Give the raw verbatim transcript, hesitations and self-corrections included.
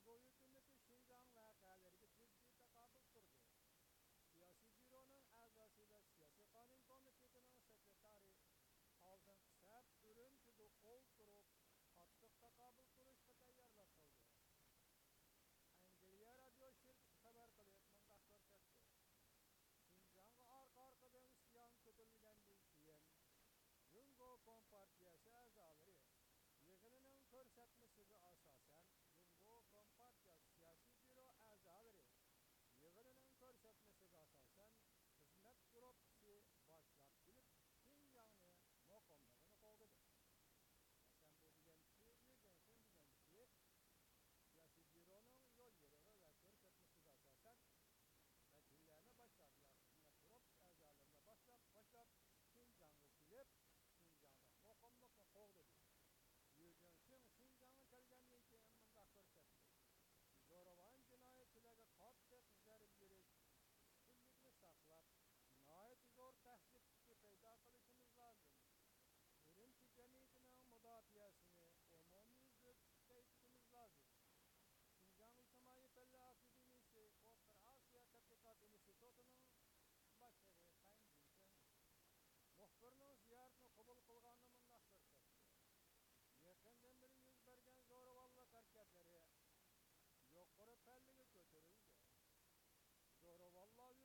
خۇنەن ھۆكۈمىتى شىنجاڭ ۋەقەلىرىگە جىددىي تاقابىل تۇردى. سىياسىي بيۇرونىڭ ئەزاسى ۋە سىياسىي قانۇن كومىتېتىنىڭ سېكرېتارى ئالتۇن قىسەپ ئۈرۈمچىدە ئولتۇرۇپ، قاتتىق تاقابىل تۇرۇشقا تەييارلىق قىلدى. ئەنگلىيە رادىيو شىركىتى خەۋەر قىلىپ مۇنداق كۆرسەتتى: شىنجاڭغا ئارقا-ئارقىدىن ئىسيان كۆتۈرۈلگەندىن كېيىن، جۇڭگو كومپارتىيەسى ئەزالىرى يىغىنىنىڭ كۆرسەتمىسىگە ئاساسەن، جۇڭگو كومپارتىيەسى سىياسىي بيۇرو ئەزالىرى يىغىنىنىڭ كۆرسەتمىسىگە ئاساسەن، خىزمەت گۇرۇپپىسى باشلاپ كېلىپ، شىنجاڭنى مۇقىملىقىنى قوغدىدى. ئەسەن بۇ دېگەن كىشى، ليۇ جېڭشىن دېگەن كىشى سىياسىي بيۇرونىڭ يول يورۇقى ۋە كۆرسەتمىسىگە ئاساسەن، ۋەكىللەرنى باشلاپ، يا خىزمەت گۇرۇپپىسى ئەزالىرىنى باشلاپ، باشلاپ، شىنجاڭغا كېلىپ، شىنجاڭدا مۇقىملىقنى قوغدىدى. ليۇ جېڭشىن شىنجاڭغا كەلگەندىن كېيىن مۇنداق كۆرسەتتى: زورىۋان جىنايەتچىلەرگە قاتتىق زەربە بېرىش، ئۈستۈنلۈكنى ساقلاپ، ناھايىتى زور تەھدىت كۈچى پەيدا قىلىشىمىز لازىم. ئۈرۈمچى جەمئىيىتىنىڭ مۇداپىئەسىنى ئومۇميۈزلۈك كۈچەيتىشىمىز لازىم. شىنجاڭ ئىجتىمائىي پەنلەر ئاكادېمىيىسى ئوتتۇرا ئاسىيا تەتقىقات ئىنستىتۇتىنىڭ باشلىقى خەن جىنفېڭ مۇخبىرنىڭ زىيارىتىنى قوبۇل قىلغاندا مۇنداق كۆرسەتتى: يېقىندىن بېرى يۈز بەرگەن زورىۋانلىق ھەرىكەتلىرى يۇقىرى پەللىگە كۆتۈرۈلدى. زورىۋانلار